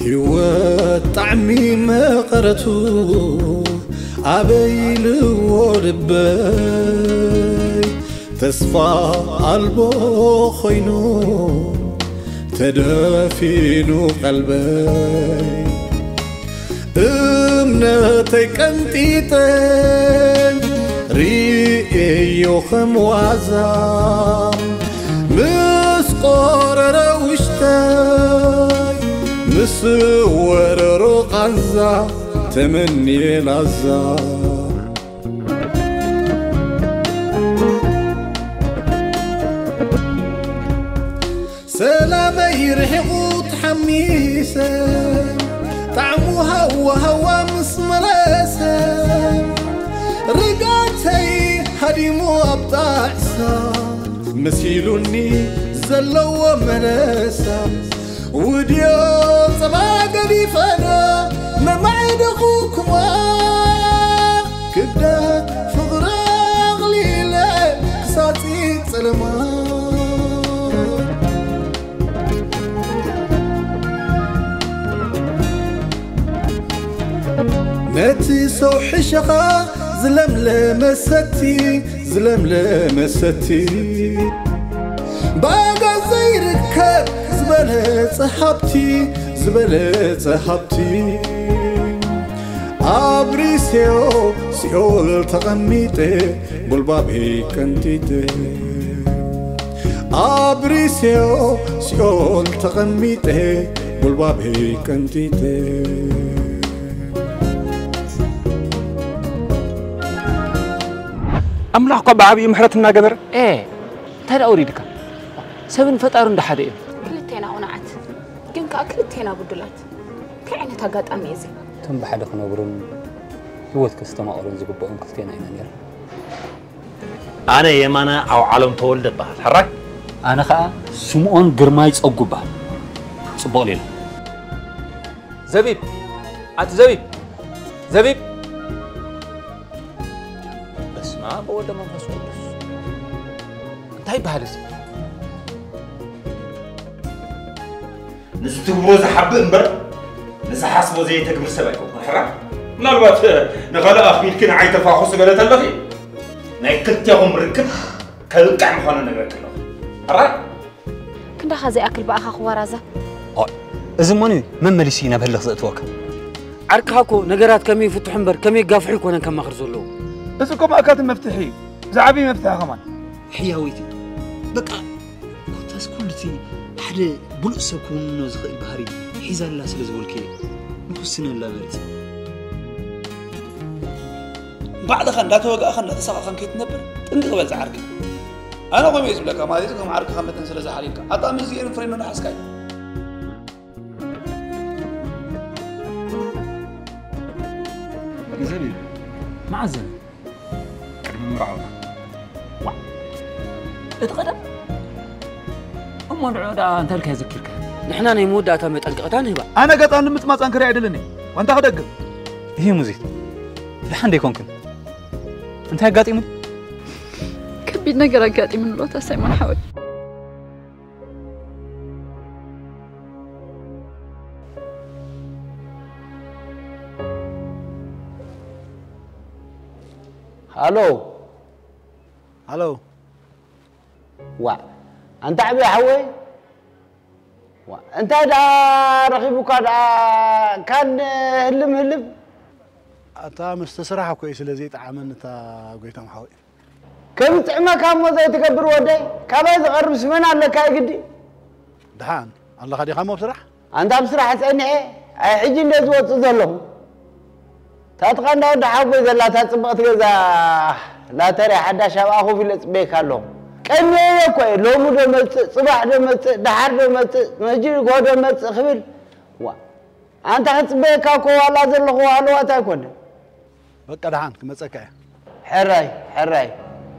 ህይወት ጣዕሚ መቐረቱ ኣበይ ኢልዎ ልበይ፣ ተስፋ ኣልቦ ኮይኑ ተደፊኑ ቀልበይ። እምነተይ ቀንጢጠ ርእየዮ ከም ዋዛ፣ ምስ ቆረረ ውሽጠይ፣ ምስ ወረሮ ቃንዛ ተመንየ ላዛ። ሰላመይ ርሒቑ ተሓሚሰ፣ ጣዕሙ ሃዋ ሃዋ ምስ መለሰ፣ ርጋተይ ሃዲሙ ኣብ ጣዕሳ፣ መሲሉኒ ዘለዎ መለሳ። ውድዮ ጸባ ገዲፈና መማዕደኹ ክዋ፣ ክብደት ፍቕሪ ኣቕሊለ ክሳጺ ጸለማ። ነቲ ሰው ሕሸኻ ዝለምለመ ሰቲ፣ ዝለምለመ ሰቲ፣ ባጋ ዘይርከብ ዝበለጸ ሃብቲ፣ ዝበለጸ ሃብቲ። ኣብ ሪስዮ ሲኦል ተቐሚጠ፣ ጉልባበይ ቀንጢጠ። ኣብ ሪስዮ ሲኦል ተቐሚጠ፣ ጉልባበይ ቀንጢጠ። ኣምላኽ እኳ ብዓብዪ ምሕረት እናገበረ። ኤ፣ እንታይ ደኣ ወሪድካ? ሰብን ፈጣርን ዶ ሓደ እዮም? ክልቴና ቁኑዓት፣ ግን ከኣ ክልቴና ብዱላት። እንታይ ዓይነት ኣጋጣሚ እዩ እዚ? እቶም ብሓደ ክነብሩን ህይወት ከስተማቕሩን ዝግብኦም ክልቴና ኢና ነይርና። ኣነ የማነ ኣውዓሎም ተወልደ እበሃል። ሕራይ? ኣነ ኸኣ ስምኦን ግርማይ ጸጉ እበሃል። ጽቡቕ ሌላ። ዘቢብ! ኣቲ ዘቢብ! ዘቢብ! በስመ ኣብ ወወልድ ወመንፈስ ቅዱስ። እንታይ ይበሃል እዚ? ንዝትግብሮ ዝሓብእ እምበር፣ ንዝሓስቦ ዘየተግብር ሰብ ኣይኮንኩን። ሕራይ? ምናልባት ንኻልእ ኣኽቢድኪ ንዓይ ተፋኹሲ ገለ ተለኺ፣ ናይ ክልቴኹም ርክብ ከብቅዕ ምዃኑ ነግረኪ ኣለኹ። ሕራይ? ክንዳኻ ዘይኣክል ብኣኻ ክወራዘ። ኦይ፣ እዚ እሞ ንዩ መመሊሱ እዩ ናብ ህልኽ ዘእትወካ። ዓርክኻ እኮ ነገራት ከመይ ይፍትሑ እምበር ከመይ ይጋፍሑ ኣይኮነን ከማኽር ዘለዎ። እዚ እኮ ማእካል መፍትሒ እዩ። ዝዓብይ መፍትሒ ከማን። ሕያወይቲ፣ በቃ፣ ኮታስ ኩሉ እቲ ሓደ ብሉጽ ሰብ ክውንኖ ዝኽእል ባህሪ ሒዛላ ስለ ዝበልክዮ፣ ንኽውስነላ መሪጸ። ባዕልኻ እንዳተወጋእኻ እንዳተሳቐኻን ከይትነብር ጥንቅቕ በል ዝዓርከይ። ኣነ ከምኡ እየ ዝብለካ፣ ማለት እዩ፣ ከም ዓርክኻ መጠን ስለ ዝሓልየልካ። ኣታ ምስዚ ኤርትሬኖ ንሓስካ እዩ። ዘቢብ፣ መዓዘ? ቅድሚ መርዓውና። ዋ፣ እቲ ቀደም? እሞ ንዕኡ ደኣ እንታይ ኢልካ ዘኪርካ? ንሕና ናይ መወዳእታ መጠንቀቕታ ንህባ። ኣነ ኣጋጣሚ ንምጽማጻን ክርኢ ኣይደልን እየ። ዋንታ ክደግም። ይሄ ሙዚት፣ ደሓን ደይኮንክን? እንታይ ኣጋጢሙ? ከቢድ ነገር ኣጋጢሙኒ ኣሎ፣ ሳይሞን ሓወይ። ሃሎ። ሃሎ። ዋ፣ ኣንታ ዓብዪ ሓወይ። ዋ፣ እንታይ ደኣ ረኺቡካ ደኣ ካን ህልም ህልም? ኣታ ምስቲ ስራሕ እኮ እዩ ስለ ዘይጠዓመኒ እታ ጎይቶም ሓወይ። ከም ጥዕመካ እሞ ዘይትገብር ወደይ፣ ካባይ ዝቐርብ ስመን ኣለካ ግዲ። ደሓን ኣለኻ ዲኻ እሞ ኣብ ስራሕ? ኣንታ ኣብ ስራሕ ጸኒሐ፣ ኣይ ሕጂ እንደ ዝወጽእ ዘለኹ። እታ እቲ ቀንዳ ወዲ ሓጎይ ዘላ እታ ጽብቕቲ ገዛ ላተርያ ሓዳሽ ኣብኣ ኮፍ ኢለ ጽበየካ ኣለኹ። ቀንየዮ እኮ እየ፣ ሎሚ ዶ መጽእ፣ ጽባሕ ዶ መጽእ፣ ደሓር ዶ መጽእ፣ መጅሪጎ ዶ መጽእ ክብል። ዋ፣ ኣንታ ክጽበየካ እኮ ዋላ ዘለኹ ሃለዋት ኣይኮነ። በቃ ደሓን ክመጸካ እየ። ሕራይ፣ ሕራይ፣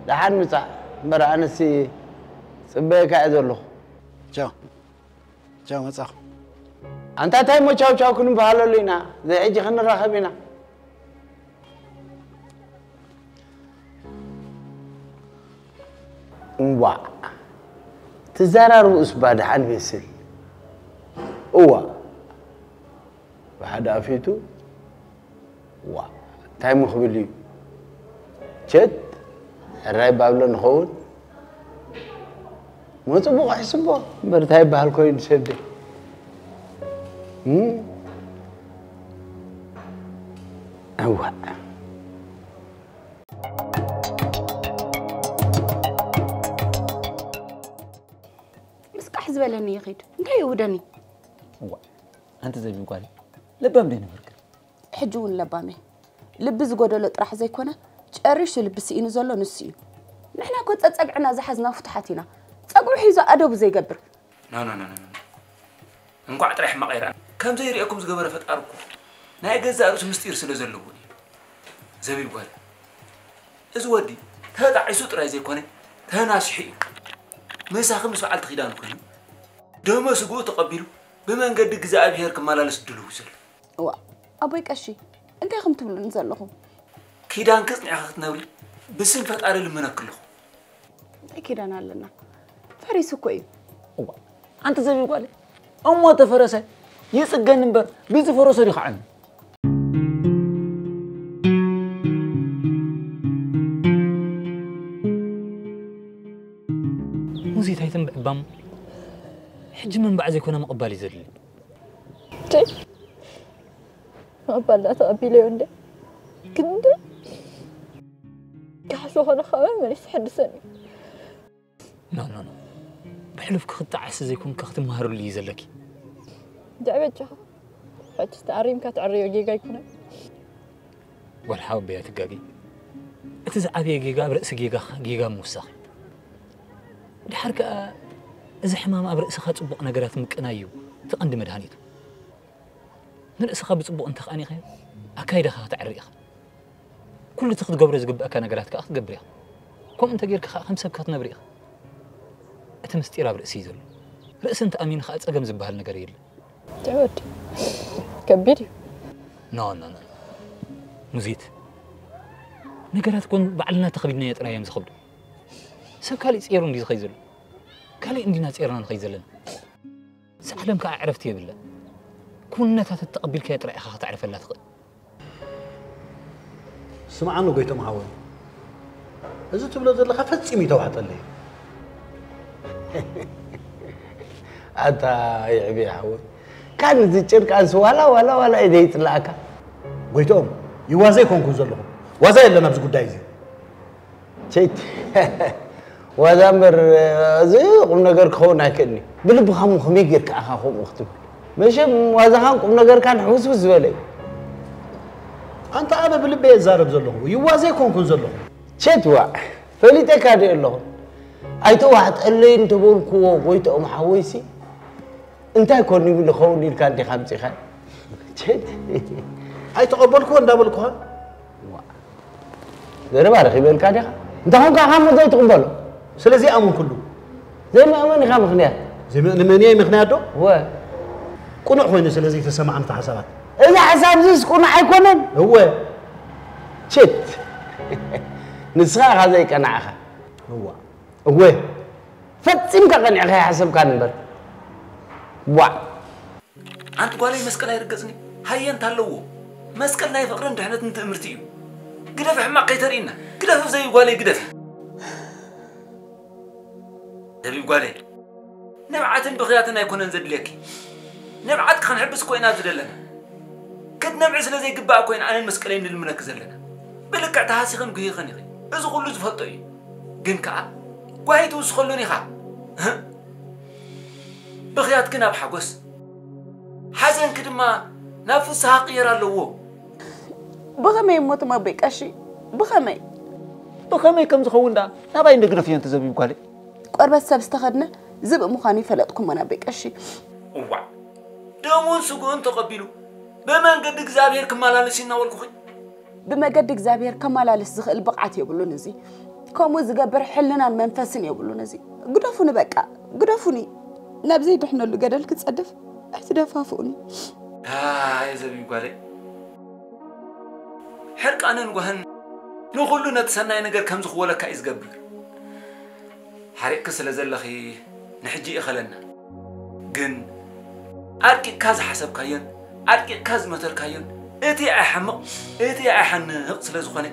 ደሓን ምጻእ። እምበር ኣነሲ ጽበየካ እየ ዘለኹ። ቻው። ቻው፣ መጻኹ። ኣንታ እንታይ እሞ ቻው ቻው ክንበሃለሉ ኢና? ዘይ ሕጂ ክንራኸብ ኢና። እዋእ፣ ትዘራርቡስ ባ ደሓን ይመስል። እዋ፣ ሓደ ኣፊቱ ዋ እንታይ ምኽብል እዩ ቸት ሕራይ ባብሎ ንኸውን መፅቡቕ ሕስቦ እምበር እንታይ ይበሃል ኮይኑ ሰብ ደ እዋ ምስቃሕ ዝበለኒ ይኺድ እንታይ ይውደኒ እዋ ኣንቲ ዘቢብ ጓል ለባም ደይ ነበርክ ሕጂ እውን ለባመ ልቢ ዝጎደሎ ጥራሕ ዘይኮነ ጨሪሹ ልቢ ስኢኑ ዘሎ ንሱ እዩ ንሕና ኮ ጸጸግዕና ዝሓዝና ፍቱሓት ኢና ጸጉዑ ሒዙ ኣደቡ ዘይገብር ኖ ኖ ኖ ኖ እንኳዕ ጥራሕ ሕማቕ ይረኣ ከም ዘይርእየኩም ዝገበረ ፈጣሪ እኮ ናይ ገዛእ ርእሱ ምስጢር ስለ ዘለዎ እዩ ዘቢብ ጓል እዚ ወዲ ተጣዒሱ ጥራይ ዘይኮነ ተናሲሑ እዩ ምሳኺ ምስ በዓልቲ ኪዳን ኮይኑ ደመ ስግኡ ተቐቢሉ ብመንገዲ እግዚኣብሄር ክመላለስ ድልው ዘሎ እዋ ኣቦይ ቀሺ እንታይ ኢኹም ትብሉኒ ዘለኹም ኪዳንኪ ጽኒዕኺ ክትነብሪ ብስም ፈጣሪ ልምነኪ ኣለኹ እንታይ ኪዳን ኣለና ፈሪሱ እኮ እዩ እዋ ኣንቲ ዘቢብ ጓለይ እሞ ተፈረሰ ይጽገን እምበር ብዝፈረሶ ድዩ ከዓኒ ሙዚት ኣይትንብዕባም ሕጂ ምንባዕ ዘይኮነ ምቕባል እዩ ዘድሊ ምቕባል ደኣ ተቐቢለዮ እንደ ክንደ ካሕሱ ኾነ ኸበ መሊሱ ሕድሰን እዩ ኖ ኖ ኖ ብሕሉፍ ክኽጣዓሲ ዘይኮንካ ክትመሃረሉ እዩ ዘለኪ ድዕበጃኻ ሕጅስ ተኣሪምካ ትዕርዮ ጌጋ ኣይኮነን ጓል ሓወበይ ኣይትጋገይ እቲ ዝዓበየ ጌጋ ኣብ ርእሲ ጌጋኻ ጌጋ ምውሳኽ እዩ ድሓር ከኣ እዚ ሕማም ኣብ ርእስኻ ጽቡቕ ነገራት ምቅናይ እዩ እቲ ቀንዲ መድሃኒቱ ንርእስኻ ብጽቡቕ እንተኸኣኒኻዮ ኣካይዳኻ ከተዕሪ ኢኻ ኩሉ እቲ ክትገብሮ ዝግብኣካ ነገራት ከኣ ክትገብር ኢኻ ከምኡ እንተጌርካ ከኣ ከም ሰብ ክትነብር ኢኻ እቲ ምስጢር ኣብ ርእሲ እዩ ዘሎ ርእሲ እንተኣሚኑ ከኣ ጸገም ዝበሃል ነገር የለን እቲ ወዲ ከቢድ እዩ ኖ ኖ ኖ ሙዚት ነገራት ኮን ባዕልና ተኸቢድናዮ ጥራይ እዮም ዝኸብዱ ሰብ ካሊእ ጸይሩ እንዲ ዝኸይ ዘሎ ካሊእ እንዲና ጸይርና ንኸይ ዘለና እዛ ዓለም ከዓ ዕረፍቲ የብላ ኩነታት ተተቐቢልካዮ ጥራይ ኢኻ ከተዕርፈላ ትኽእል ስምዓኒ ጎይቶም ሓወይ፣ እዚ ትብሎ ዘለኻ ፈጺሙ ይተዋሕጠለይ። ኣታ ይዕብየ ሓወይ፣ ካን እዚ ጭርቃንሲ ዋላ ዋላ ዋላ እዩ ዘይጽላኣካ። ጎይትኦም፣ ይዋዘ ኣይኮንኩን ዘለኹ። ዋዛ የለን ኣብዚ ጉዳይ እዚ። ቸይት ዋዛ እምበር እዚ ቁም ነገር ክኸውን ኣይክእልኒ ብልብኻ ሞ ከመይ ጌርካ ኢኻ ከምኡ ክትብል መሸም ዋዛኻን ቁም ነገርካን ሕውስውስ ዝበለ እዩ ኣንታ ኣነ ብልበ የዛረብ ዘለኹ ይዋዘ ኣይኮንኩን ዘለኹ ቸት ዋዕ ፈሊጠካ ዶ ኣለኹ ኣይተዋሕጠለይ እንተበልኩዎ ጎይትኦም ሓወይሲ እንታይ ኮን ይብል ይኸውን ኢልካ እንዲኻ ኣምጺኻዮ? ቸድ። ኣይተቐበልኩዎ እንዳበልኩኻ። ዘረባ ረኺበልካ ዲኻ? እንተ ኾንካ ካብ ሞት ዘይትቕበሎ። ስለ ዘይኣመንኩሉ። ዘይምእመን ኢኻ ምኽንያት። ዘይምእመንየይ ምኽንያት ዶ? እወ። ቅኑዕ ኮይኑ ስለ ዘይተሰማዕምቲ ሓሳባት። እዚ ሓሳብ እዚስ ቅኑዕ ኣይኮነን። እወ። ችት። ንስኻ ኢኻ ዘይቀናዕኻ። እዋ። እወ። ፈጺምካ ቀኒዕካ ኣይሓሰብካን እምበር ዋዕ ኣንቲ ጓለይ መስቀል ኣይርገጽኒ ሃየ እንተ ኣለዎ መስቀል ናይ ፍቕርን ድሕነትን ትእምርቲ እዩ ግደፊ ሕማቕ ከይተርእይና ግደፊ ብዘይ ጓለይ ግደፊ ዘቢብ ጓለይ ንብዓትን ብኽያትን ኣይኮነን ዘድልየኪ ንብዓት ክንሕብስ እኮ ኢና ኣብዚ ዘለና ክትነብዒ ስለ ዘይግባእ እኮ ኢና ኣነን መስቀለይን ንልምነኪ ዘለና ብልክዕ ተሃሲኽን ጉሂኽን ኢኺ እዚ ኩሉ ዝፈልጦ እዩ ግን ከኣ ጓሂ ትውስኸሉን ኢኻ ብኽያትኪ ናብ ሓጎስ ሓዘንኪ ድማ ናብ ፍስሃ ክቕየር ኣለዎ ብኸመይ እሞ ትማበይ ቀሺ ብኸመይ ብኸመይ ከም ዝኸውን ደኣ ናባይ እንደ ግደፍዮ እንተ ዘቢብ ጓለይ ቆርበት ሰብ ዝተኸድነ ዝብኢ ምዃኑ ይፈለጥኩሞ ናበይ ቀሺ እዋዕ ደሙን ስግኡን ተቐቢሉ ብመንገዲ እግዚኣብሔር ክመላለስ እዩ እናበልኩኺ ብመገዲ እግዚኣብሔር ከመላልስ ዝኽእል ብቕዓት የብሉን እዚ ከምኡ ዝገብር ሕልናን መንፈስን የብሉን እዚ ግደፉኒ በቃ ግደፉኒ ናብ ዘይድሕነሉ ገደል ክጸድፍ ኣይትደፋፍኡኒ ኣየ ዘብዩ ጓለይ ሕርቃንን ጓህን ንኹሉ ነቲ ሰናይ ነገር ከም ዝኽወለካ እዩ ዝገብር ሓሪቕኪ ስለ ዘለኺ ንሕጂ ይኸለና ግን ኣርቂቕካ ዝሓሰብካዮን ኣድቂቕካ ዝመተርካዮን እቲ ኣይሓምቕ እቲ ኣይሓንቕ ስለ ዝኾነ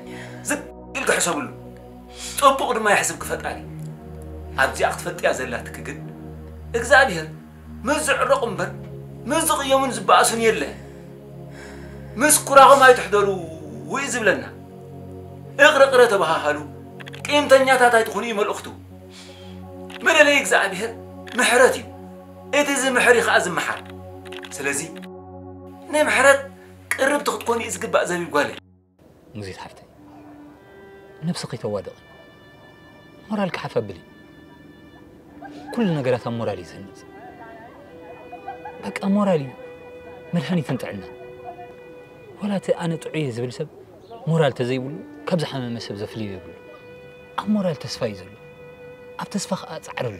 ዝግ ኢልካ ሕሰብሉ። ጽቡቕ ድማ የሕስብኪ ፈጣሪ። ኣብዚኣ ክትፈልጥያ ዘላትኪ ግን እግዚኣብሔር ምስ ዝዕረቑ እምበር ምስ ዝቕየሙን ዝበኣሱን የለ። ምስ ኩራኹም ኣይትሕደሩ እዩ ዝብለና። እቕረ ቅረ ተበሃሃሉ፣ ቂምተኛታት ኣይትኹኑ እዩ መልእኽቱ። መለለይ እግዚኣብሔር ምሕረት እዩ። እቲ ዝምሕር እዩ ኸዓ ዝመሓር። ስለዚ ንምሕረት ቅርብቲ ክትኮኒ እዩ ዝግባእ ዘቢብ ጓለይ። ሙዚት ሓፍተይ፣ ነብስኺ ተዋድቒ፣ ሞራልኪ ሓፍ ኣብሊ። ኩሉ ነገራት ኣብ ሞራል እዩ ዝህነጽ። በቃ ሞራል እዩ መድሃኒትን ጥዕናን። ዋላ እቲ ኣነ ጥዑይ እየ ዝብል ሰብ ሞራል ተዘይብሉ ካብ ዝሓመመ ሰብ ዘፍልዮ የብሉ። ኣብ ሞራል ተስፋ እዩ ዘሎ። ኣብ ተስፋ ኸኣ ጻዕሪ ኣሎ።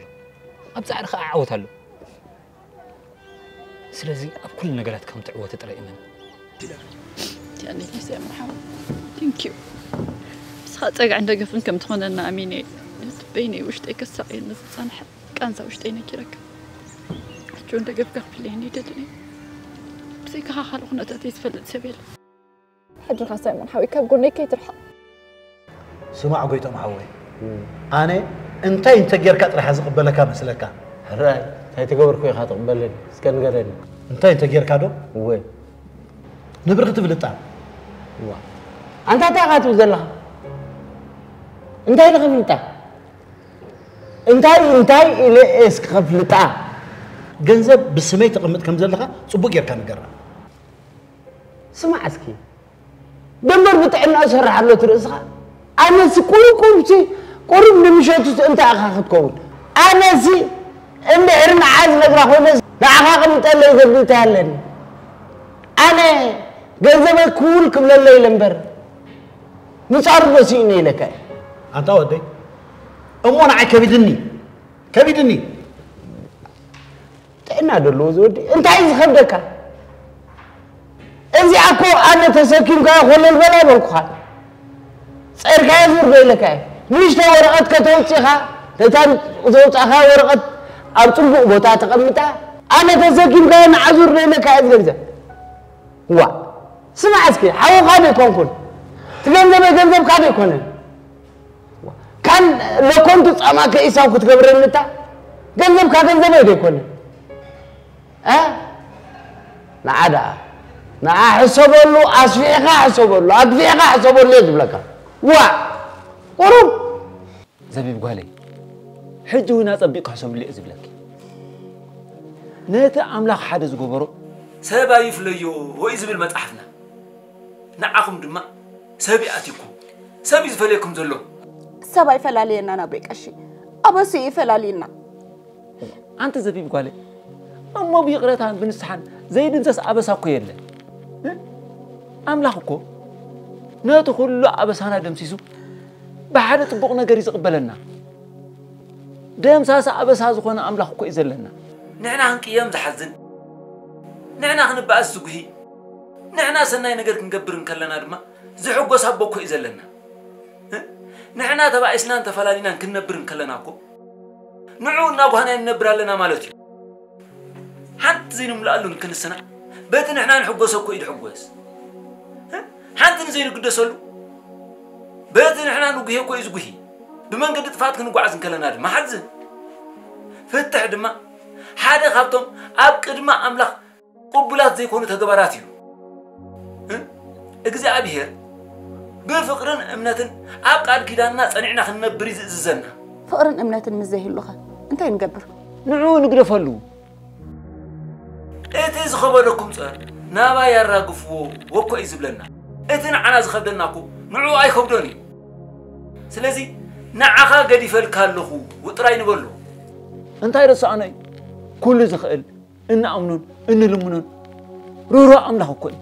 ኣብ ጻዕሪ ኸኣ ዓወት ኣሎ። ስለዚ ኣብ ኩሉ ነገራት ከም ትዕወቲ ጥራይ እመን። ያኔ ሊስ ያምርሓው ቲንክ ዩ ንስኻ ጸግዕን ደገፍን ከም ትኾነና ኣሚነ እየ። ነቲ በይነይ ውሽጠይ ከሳቕየኒ ዝጸንሐ ቃንዛ ውሽጠይ ነጊረካ። ሕጂ እውን ደገፍካ ክፍለየኒ ይደልን እየ። ብዘይካኻ ካልእ ኩነታተይ ዝፈልጥ ሰብ የለን። ሕጂ ኸ ሳይሞን ሓወይ ካብ ጎነይ ከይትርሓቕ። ስማዕ ጎይቶም ሓወይ፣ ኣነ እንታይ እንተጌርካ ጥራሕ ዝቕበለካ መስለካ? ሕራይ እንታይ ተገበርኩ ኢኻ ትቕበለኒ? እስከ ንገረኒ። እንታይ እንተጌርካ ዶ? እወ። ንብርኺ ትፍልጣ? እዋ። ኣንታ እንታይ ኢኻ ትብል ዘለኻ? እንታይ ኢለ ክፍልጣ? እንታይ እንታይ ኢለ እስኪ ከፍልጣ? ገንዘብ ብስመይ ተቐምጥ ከም ዘለኻ ጽቡቕ ጌርካ ንገራ። ስማዕ እስኪ ደንበር ብጥዕና ዝሰርሕ ኣሎ ትርእስኻ ኣነሲ ቁሩብ ቁሩብሲ ቁሩብ ንምሸቱ እንታይ ኢኻ ክትከውን ኣነሲ እንድሕሪ ንዓ ዝነግራ ኮይነ ንዓኻ ቅምጠለይ ዘብል እንታይ ኣለኒ ኣነ ገንዘበይ ክውል ክብለለይ ኢለ እምበር ምጻሩ ዶ ስኢነ ኢለካ እየ ኣንታ ወደይ እሞ ንዓይ ከቢድኒ ከቢድኒ ጥዕና ደለዎ ዝወዲ እንታይ እዩ ዝኸብደካ? እዚኣ እኮ ኣነ ተሰኪምካዮ ኮለል በል ኣይበልኩኻን። ጸርካዮ ዙር ዶ ኢለካ እየ። ንእሽተይ ወረቐት ከተውጽኻ ነታ ዘውጻእካያ ወረቐት ኣብ ጽቡቕ ቦታ ተቐምጣ ኣነ ተሰኪምካዮ ንዓ ዙር ዶ ኢለካ እየ ዝገንዘብ። ዋእ ስማዕ እስኪ ሓውኻ ዶ ኣይኮንኩን? እቲ ገንዘበይ ገንዘብካ ዶ ኣይኮነን? ካን ለኮንቱ ጻማ ከኢሳው ክትገብረኒ እታ ገንዘብካ ገንዘበይ ዶ ኣይኮነን? እ ንዓ ደኣ ንዓ ሕሰበሉ ኣስፊሕኻ ሕሰበሉ ኣግፊሕኻ ሕሰበሉ እየ ዝብለካ። ዋእ ቁሩብ ዘቢብ ጓለይ፣ ሕጂ እውን ኣጸቢቕኪ ሕሰብሉ እየ ዝብለኪ። ነቲ ኣምላኽ ሓደ ዝገበሮ ሰብ ኣይፍለዮ እዩ ዝብል መጽሓፍና። ንዓኹም ድማ ሰብ ይኣትዩኩም፣ ሰብ እዩ ዝፈልየኩም ዘሎ። ሰብ ኣይፈላልየናን ኣቦይ ቀሺ፣ ኣበሱ እዩ ይፈላልየና። ኣንቲ ዘቢብ ጓለይ፣ እሞ ብይቕረታን ብንስሓን ዘይድምሰስ ኣበሳ እኮ የለን። ኣምላኽ እኮ ነቲ ኩሉ ኣበሳና ደምሲሱ ብሓደ ጽቡቕ ነገር እዩ ዝቕበለና። ደምሳሲ ኣበሳ ዝኾነ ኣምላኽ እኮ እዩ ዘለና። ንሕና ክንቅየም ዝሓዝን፣ ንሕና ክንበኣስ ዝጉሂ፣ ንሕና ሰናይ ነገር ክንገብር እንከለና ድማ ዝሕጎስ ኣቦ እኮ እዩ ዘለና። ንሕና ተባኢስናን ተፈላሊናን ክንነብር እንከለና እኮ ንዑ እናጓህናዮ ንነብር ኣለና ማለት እዩ። ሓንቲ ዘይንምልኣሉ እንክንስና በቲ ንሕና ንሕጎሶ እኮ እዩ ድሕጎስ። ሓንቲ ንዘይንግደሰሉ በቲ ንሕና ንጉሄ እኮ እዩ ዝጉሂ። ብመንገዲ ጥፍኣት ክንጓዓዝ እንከለና ድማ ሓዝን። ፍትሕ ድማ ሓደ ካብቶም ኣብ ቅድሚ ኣምላኽ ቅቡላት ዘይኮኑ ተግባራት እዩ። እግዚኣብሔር ብፍቕርን እምነትን ኣብ ቃል ኪዳንና ጸኒዕና ክንነብር እዩ ዝእዝዘና። ፍቕርን እምነትን ምስ ዘይህሉኸ እንታይ ንገብር? ንዕኡ ንግደፈሉ። እቲ ዝኸበደኩም ጸር ናባይ ኣራግፍዎ ወኮ እዩ ዝብለና። እቲ ንዓና ዝኸብደና እኮ ንዕኡ ኣይከብዶን እዩ። ስለዚ ንዓኻ ገዲፈልካ ኣለኹ ጥራይ ንበሎ። እንታይ ረሳዕኖ እዩ? ኩሉ ዝኽእል እንኣምኖን እንልምኖን ርህሩህ ኣምላኽ እኮ እዩ።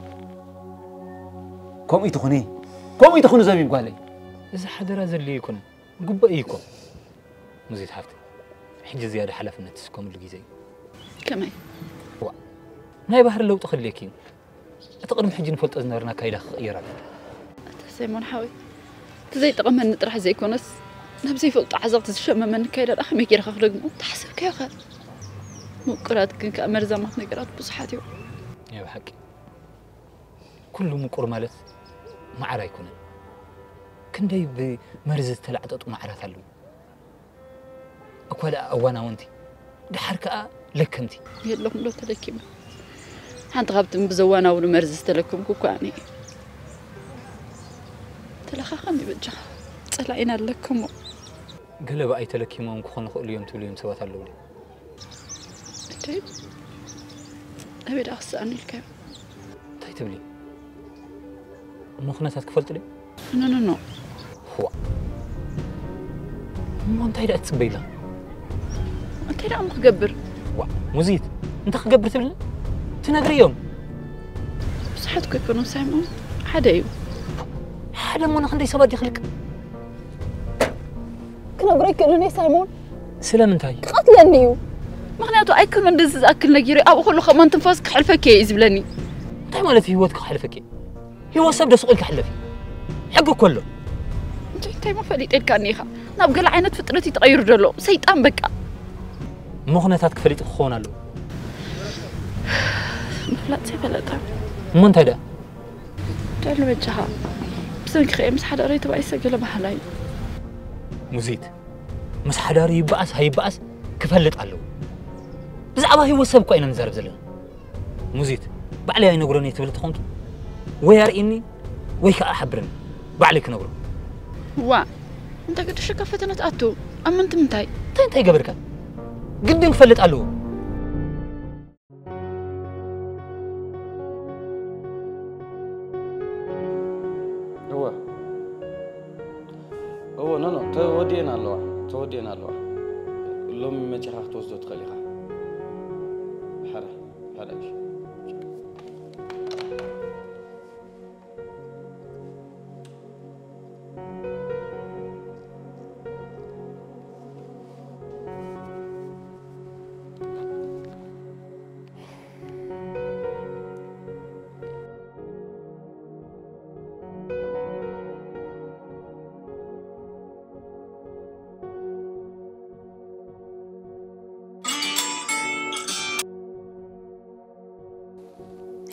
ከምኡ ይትኹኒ፣ ከምኡ ይትኹኒ ዘቢብ ጓለይ። እዚ ሓደራ ዘድልዮ ኣይኮነን፣ ግቡእ እዩ እኮ። ሙዚት ሓፍተይ፣ ሕጂ ዝያዳ ሓላፍነት ትስከምሉ ግዜ እዩ። ከመይ? ዋእ፣ ናይ ባህሪ ለውጢ ከድልየኪ እዩ። እቲ ቅድሚ ሕጂ ንፈልጦ ዝነበርና ኣካይዳ ክቕየር ኣለና። ኣታ ሰይሞን ሓወይ፣ እቲ ዘይጠቐመኒ ጥራሕ ዘይኮነስ ናብ ዘይፈልጦ ዓዘቕቲ ዝሸመመኒ ኣካይዳ ደኣ ከመይ ገይርካ ክደግሞ? ተሓሰብካዮ ከ? ምቁራት ግን ከኣ መርዛማት ነገራት ብዙሓት እዮም። ናይ ብሓቂ ኩሉ ምቁር ማለት መዓር ኣይኮነን። ክንደይ ብመርዚ ዝተላዕጠጡ መዓራት ኣለዉ። እኳ ደኣ እዋናውንቲ፣ ደሓር ከኣ ለከምቲ። የለኹም ዶ ተለኪመ? ሓንቲ ካብቲ ብዘዋናውኑ መርዚ ዝተለከምኩ እኳ ኣነ እየ። ተለኻኸም ይበጃኻ። ጸላኢና ኣለክሞ። ገለ ብኣይ ተለኪሞም ክኾኑ ይኽእሉ እዮም ትብሉ እዮም ሰባት ኣለዉ ድዩ? እተይ፣ ኣበይ ደኣ ክስኣኑ ኢልካዮ? እንታይ ትብሊ? እሞ ኩነታት ክፈልጡ ድዮም? ኖ፣ ኖ፣ ኖ። ዋእ። እሞ እንታይ ደኣ ትጽበይላ? እንታይ ደኣ እሞ ክገብር? ዋእ፣ ሙዚት፣ እንታይ ክገብር ትብሊ? ትነግርዮም። ብዙሓት እኮ ኣይኮኑን ሳይሞን፣ ሓደ እዩ። ሓደ እሞ ንኽንደይ ሰባት ድዩ ክልክም? ክነግሮ ኣይክእልን እየ ሳይሞን። ስለምንታይ? ክቐትለኒ እዩ። ምኽንያቱ ኣይኮነን እንደዚ ዝኣክል ነጊረ፣ ኣብኡ ከሎ ከማን ትንፋስ ክሕልፈኪ እየ እዩ ዝብለኒ። እንታይ ማለት እዩ ህይወት ክሕልፈኪ? ህይወት ሰብ ዶ ስቕ ኢልካ ሕለፊ? ሕጊ እኮ ኣሎ። እንታይ እንታይ እሞ ፈሊጠልካኒ ኢኻ? ናብ ገለ ዓይነት ፍጥረት እዩ ተቐይሩ ዘሎ። ሰይጣን በቃ። እሞ ኩነታት ክፈሊጥ ክኸውን ኣለዎ። ምፍላጥ ዘይፈለጠ። እሞ እንታይ ደኣ? ልዕሊ በጃኻ። ብሰንኪ ከየ ምስ ሓዳረይ ተባኢሰ ገለ በሃላይ። ሙዚት፣ ምስ ሓዳሩ ይበኣስ ኣይበኣስ ክፈልጥ ኣለዎ። ብዛዕባ ህይወት ሰብ እኳ ኢና ንዛረብ ዘለና። ሙዚት፣ ባዕለይ ኣይነግሮን እየ ትብል ተኾንኪ፣ ወይ ኣርእኒ ወይ ከኣ ሓብርኒ። ባዕለይ ክነግሮ። ዋ፣ እንታይ ገደሸካ ፈተነ ትኣቱ? ኣብ ምንቲ ምንታይ? እንታይ እንታይ ገበርካ? ግድን ክፈልጥ ኣለዎ። እወ። እወ፣ ኖ፣ ኖ፣ ተወዲኤን ኣለዋ። ተወዲኤን ኣለዋ። ሎሚ መጺኻ ክትወስዶ ትኽእል ኢኻ። ሓደ፣ ሓደ እሺ።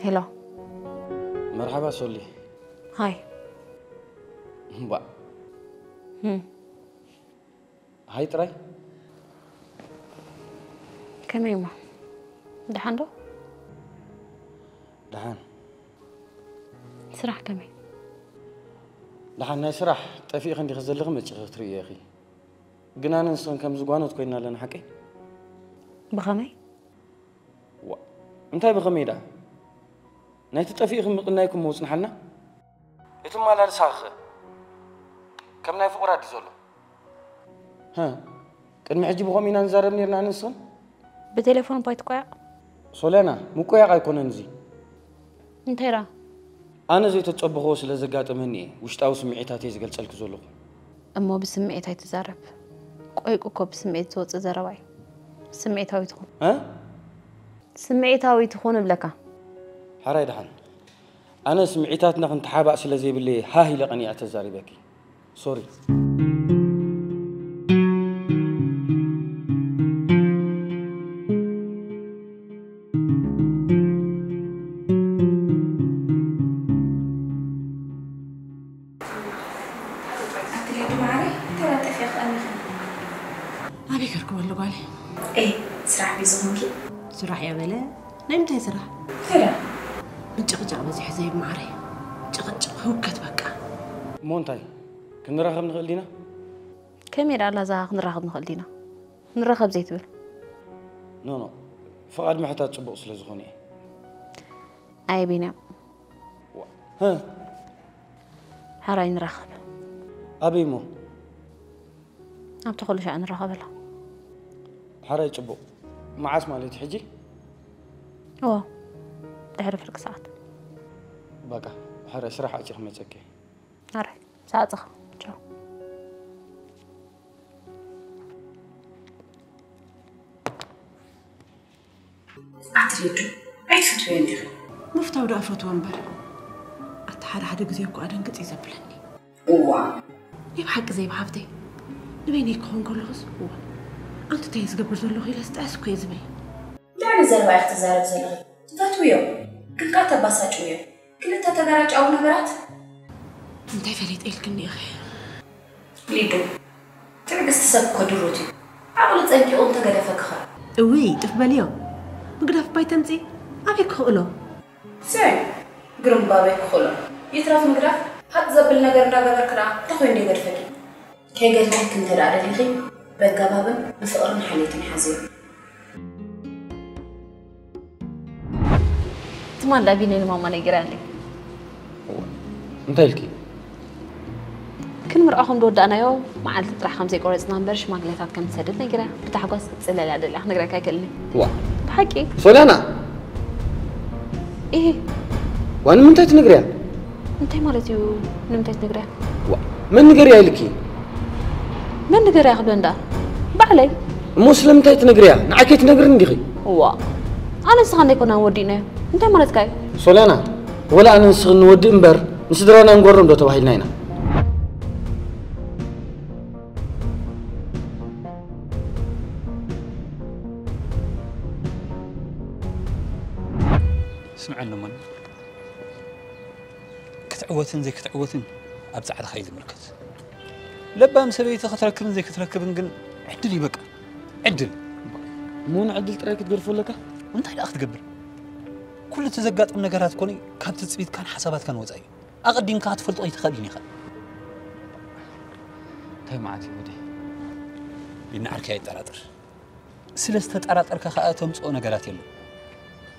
ሄሎ። መርሓባ ሶሊ። ሃይ። እምባእ። ህም። ሃይ ጥራይ። ከመይ እሞ? ደሓን ዶ? ደሓን። ስራሕ ከመይ? ደሓን። ናይ ስራሕ ጠፊእኺ እንዲኺ ዘለኺ መጺኺ ክትርእዮ ኢኺ። ግን ኣነ ንስኽን ከም ዝጓኖት ኮይንና ኣለና ሓቀይ? ብኸመይ? ዋ፣ እንታይ ብኸመይ ደኣ? ናይቲ ጠፊእኺ ምቕናይኩም ምውጽንሓልና? እቲ መመላልሳኺኸ? ከም ናይ ፍቑራት ድዩ ዘሎ? ሃ፣ ቅድሚ ሕጂ ብኸምኡ ኢና ንዛረብ ኔርና ኣነ ንስኽን? ብቴሌፎን እኳ ኣይትቆያቕ? ሶልያና፣ ምቁያቕ ኣይኮነን እዚ። እንታይ ደኣ? ኣነ ዘይተጸበኽዎ ስለ ዘጋጠመኒ እየ ውሽጣዊ ስምዒታተይ ዝገልጸልኪ ዘለኹ። እሞ ብስምዒት ኣይትዛረብ። ቆይቁ እኮ ብስምዒት ዝወጽእ ዘረባ እዩ። ስምዒታዊት ትኹን። እ? ስምዒታዊት ትኹን እብለካ። ሓራይ ደሓን። ኣነ ስምዒታትና ክንተሓባእ ስለ ዘይብለየ ሃህ ኢለ ቀኒዐ ተዛሪበኪ። ሶሪ። ኣቲ ሌዲ ማዕረይ፣ እንታይ ጠፊእኺ ቀኒኺ? ኣበይ ከርክበሉ ጓለይ? ኤ፣ ስራሕ ቢዚ ኾንኪ? ስራሕ እያ በለ። ናይ ምንታይ ስራሕ? እንታይ ደኣ? ምጭቕጫቕ በዚሑ ዘይብ ማዕረይ። ጭቕጭቕ ህውከት በቃ። እሞ እንታይ? ክንራኸብ ንኽእል ዲና? ከመይ ደኣ ላዛ ክንራኸብ ንኽእል ዲና? ንራኸብ ዘይትብል? ኖ፣ ኖ። ፍቓድ ምሕታት ጽቡቕ ስለ ዝኾነ እየ። ኣየ ቢንያም። ዋ፣ ህ? ሓራይ ንራኸብ። ኣበይ እሞ? ኣብቲ ኩሉ ሻዕ ንራኸበላ። ሓራይ ጽቡቕ። መዓስ ማለት እዩ ሕጂ? እዎ፣ ድሕሪ ፍርቂ ሰዓት። በቃ፣ ሓራይ ስራሕ ኣጺ ክመጸኪ። ሓራይ፣ ሰዓጽኻ። ቻው። ኣቲ ሬዱ፣ ኣይትፈትውዮን ዲኺ? ምፍታው ደኣ እፈትዎ እምበር። ኣቲ ሓደ ሓደ ግዜ እኮ ኣደንግጽ እዩ ዘብለኒ። እዋ። ናይ ብሓቂ ዘይብ ሓብተይ፣ ንበይነይ ክኾን ከለኹስ፣ እዋ። ኣንቲ እንታይ እየ ዝገብር ዘለኹ ኢለ ስጠዕስ እኮ እየ ዝብል። እንታይ ዓይነት ዘረባ ኢኺ ትዛረቢ ዘለኺ? ትፈትውዮ፣ ግን ከኣ ተባሳጭውዮ። ክልተ ተገራጫዊ ነገራት። እንታይ ፈሊጠ ኢልክኒ ኢኺ? ሊዱ፣ ትዕግስቲ ሰብ እኮ ድሩት እዩ። ዓቕሊ ጸንቂቑ እንተገደፈኪ ኸ? እውይ፣ ጥፍ በልዮ። ምግዳፍ እባ ኣይተምጺ። ኣበይ ክኽእሎ? ሰይ፣ ግርምባበይ ክኽእሎ። ይትረፍ ምግዳፍ፣ ሃጥ ዘብል ነገር እንዳገበርክ ደኣ እንታይ ኮይኑ ይገድፈኪ? ከይገድፈኪ እንተ ደኣ ደሊኺ፣ በጋባብን ብፍቕርን ሓልዮትን ሓዝዮ። ትማል ዳቢነ ንማማ ነጊራለይ። እንታይ ኢልኪ? ክንምርዖ ከም ዝወዳእናዮ መዓልቲ ጥራሕ ከም ዘይቆረጽና እምበር ሽማግለታት ከም ትሰድድ ነጊራ። ብታሕጓስ ጽለል እያ ደልያ ክነግረካ ኣይክእልን እየ። ዋ። ብሓቂ? ሶልያና! ኢሂ። ዋ፣ ንምንታይ ትነግርያ? እንታይ ማለት እዩ ንምንታይ ትነግርያ? ዋ፣ መን ንገርያ ኢልኪ? መን ንገርያ ክብል እንዳ? ባዕለይ። እሞ ስለምንታይ ትነግርያ? ንዓይ ከይትነግርኒ ዲኺ? ዋ። ኣነ ንስኻ እንዳይኮና ወዲእናዮ። እንታይ ማለትካ እዩ? ሶልያና፣ ወላ ኣነ ንስኺ ንወድእ እምበር ንስድራና ንጎርም ዶ ተባሂልና ኢና? ስምዐኒ እሞ፣ ክትዕወትን ዘይክትዕወትን ኣብ ጻዕርኻ እዩ ዝምልከት። ለባም ሰበይቲ ክትረክብን ዘይክትረክብን ግን ዕድል እዩ በቃ። ዕድል። እሞ ንዕድል ጥራይ ክትገድፎ ኣለካ? እንታይ ደኣ ክትገብር? ኩሉ እቲ ዘጋጥም ነገራት ኮነ ካብ ትጽቢትካን ሓሳባትካን ወጻኢ እዩ። ኣቐዲምካ ክትፈልጦ ኣይትኽእልን ኢኻ። እንታይ መዓት እዩ ወደይ? ይንዓርካ ኣይጠራጠር። ስለ ዝተጠራጠርካ ከኣ ተምጽኦ ነገራት የለን።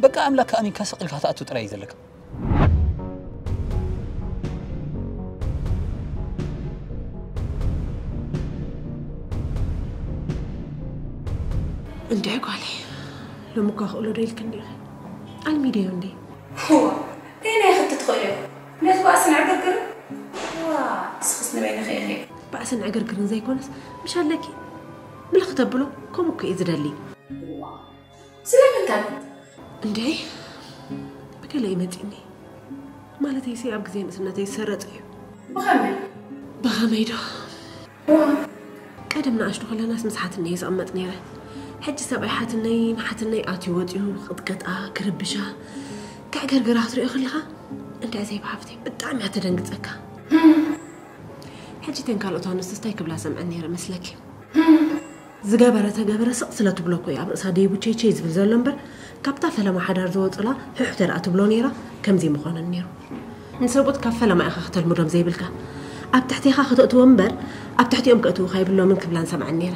በቃ ኣምላክ ኣሚንካ ስቕ ኢልካ ክትኣቱ ጥራይ እዩ ዘለካ። እንድዒ ጓለይ፣ ሎሚ እኳ ክእሎ ዶ ኢልክኒ ኢኺ? ኣልሚደዮ እንዴ? እዋ፣ ከየናይ ክትቲ ትኽእልዮ? ነቲ ባእስን ዕግርግርን? እዋ፣ ንስኽስ ንበይንኺ ኢኺ። ባእስን ዕግርግርን ዘይኮነስ፣ ምሽ ኣለኪ? ምልኽ ተብሎ፣ ከምኡ እኮ እየ ዝደሊ። እዋ፣ ስለምንታይ? እንዴ፣ ብገለ እዩ መጺኒ። ማለተይሲ ኣብ ግዜ ንእስነተይ ዝሰረጸ እዩ። ብኸመይ? ብኸመይ ዶ? እዋ። ቀደም ንኣሽቱ ከለናስ ምስ ሓትነይ እየ ዝቕመጥ ነይረ። ሕጂ ሰብኣይ ሓትነይ ንሓትነይ ኣትዩ ወጺኡ ክቕጥቀጣ፣ ክርብሻ፣ ከዕገርግራ ክትሪኦ ከለኻ፣ እንድዒ ዘይብ ሓፍተይ፣ ብጣዕሚ እያ ተደንግጸካ። ሕጂ ተን ካልኦት ኣንስቲ እንታይ ክብላ ሰምዐን ነይረ መስለኪ? ዝገበረ ተገበረ ስቕ ስለ ትብሎ እኮ እዩ ኣብ ርእሳ ደይቡ ቸይ ቸይ ዝብል ዘሎ እምበር፣ ካብታ ፈለማ ሓዳር ዝወጹላ ሕሕ ተደኣ ትብሎ ነይራ፣ ከምዚ ምኾነን ነይሩ። ንሰብኡት ካብ ፈለማ ኢኻ ከተልምዶም ዘይብልካ። ኣብ ትሕቴኻ ከተእትዎም እምበር፣ ኣብ ትሕቲኦም ከእትዉኻ የብሎምን ክብላን ሰምዐን ነይረ።